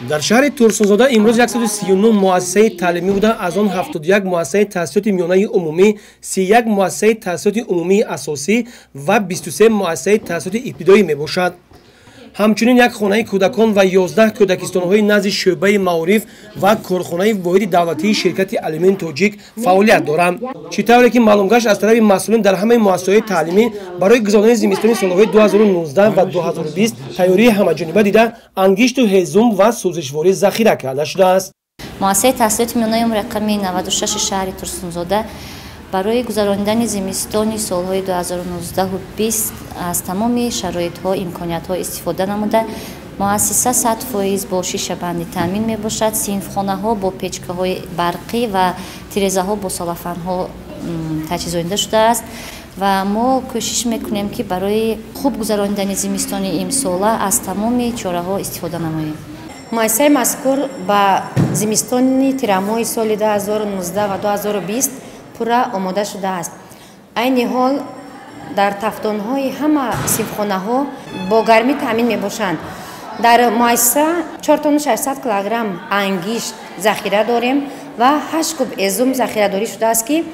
Дар шаҳри Турсунзода имрӯз 139 муассисаи таълимӣ буда, аз он 71 муассисаи таҳсилоти миёнаи умумӣ, 31 муассисаи таҳсилоти умумии асосӣ ва 23 муассисаи таҳсилоти ибтидоӣ мебошад. Ҳамчунин як хонаи кӯдакон ва 11 кӯдакистонҳои назди шӯъбаи маориф ва корхонаи воҳиди давлатии ширкати Алюмин Тоҷик фаъолият доранд. Чӣ тавре ки маълум гашт, аз тарафи масъулин дар ҳамаи муассисаҳои таълимӣ барои гузаронидани зимистони солҳои 2019 ва 2020 тайёрии ҳамаҷониба дида, ангишту ҳезум ва сӯзишворӣ захира карда шудааст. Муассисаи таҳсилоти миёнаи рақами 96 шаҳри Турсунзода барои гузаронидани зимистони солҳои 2019-20 аз тамоми шароитҳо, имкониятҳо истифода намуда, муассиса 100% бо шишабандӣ таъмин мебошад. Синфхонаҳо бо печкаҳои барқӣ ва тирезаҳо бо салафанҳо таҷҳизонида шудааст ва мо кӯшиш мекунем, ки барои хуб гузаронидани зимистони имсола аз тамоми чораҳо истифода намоем. Муассисаи мазкур ба зимистони тирамоҳи соли 2019 ва 2020 пурра омода шудааст. Айни ҳол дар тафтонҳои ҳама синфхонаҳо бо гармӣ таъмин мебошанд. Дар муассиса 4 тонну 600 килограмм ангишт захира дорем ва 8 куб ҳезум захирадорӣ шудааст, ки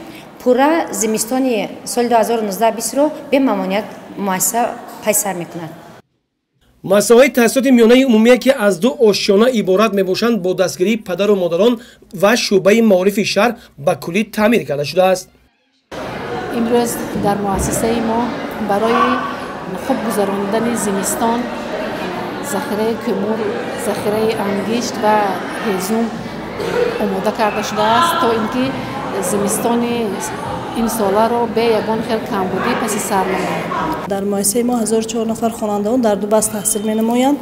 пурра зимистони соли 2019-20-ро бемамоният муассиса пайсар мекунад. Муассисаҳои таҳсилоти миёнаи умумие, ки аз ду ошёна иборат мебошанд, бо дастгирии падару модарон ва шӯъбаи маорифи шаҳр ба куллӣ таъмир карда шудааст. Имрӯз дар муассисаи мо барои хуб гузаронидани зимистон захираи кӯмур, захираи ангишт ва ҳезум омода карда шудааст, то ин ки зимистони имсоларо бе ягон хел камбудӣ паси сар намояд. Дар муассисаи мо 1004 нафар хонандаон дар ду баст таҳсил менамоянд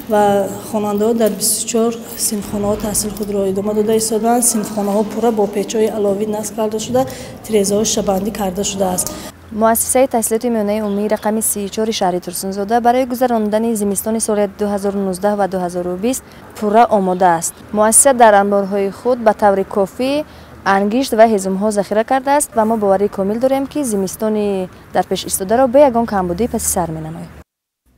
ва хонандаҳо дар 24 синфхонаҳо таҳсили худро идома дода истодаанд. Синфхонаҳо пурра бо печҳои аловӣ насб карда шуда, тирезаҳо шишабандӣ карда шудааст. Муассисаи таҳсилоти миёнаи умумии рақами 34 шаҳри Турсунзода барои гузаронидани зимистони соли 2019 ва 2020 пурра омода аст. Муассиса дар анборҳои худ ба таври кофӣ ангишт ва ҳезумҳо захира кардааст ва мо боварии комил дорем, ки зимистони дар пеш истодаро бе ягон камбудӣ паси сар менамоем.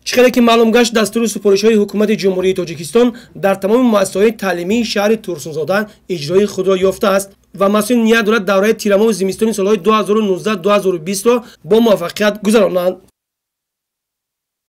Чӣ хеле ки маълум гашт, дастуру супоришҳои Ҳукумати Ҷумҳурии Тоҷикистон дар тамоми муассисаҳои таълимии шаҳри Турсунзода иҷрои худро ёфтааст ва масъулин ният дорад давраи тирамоҳу зимистони солҳои 2019-2020-ро бо муваффақият гузаронанд.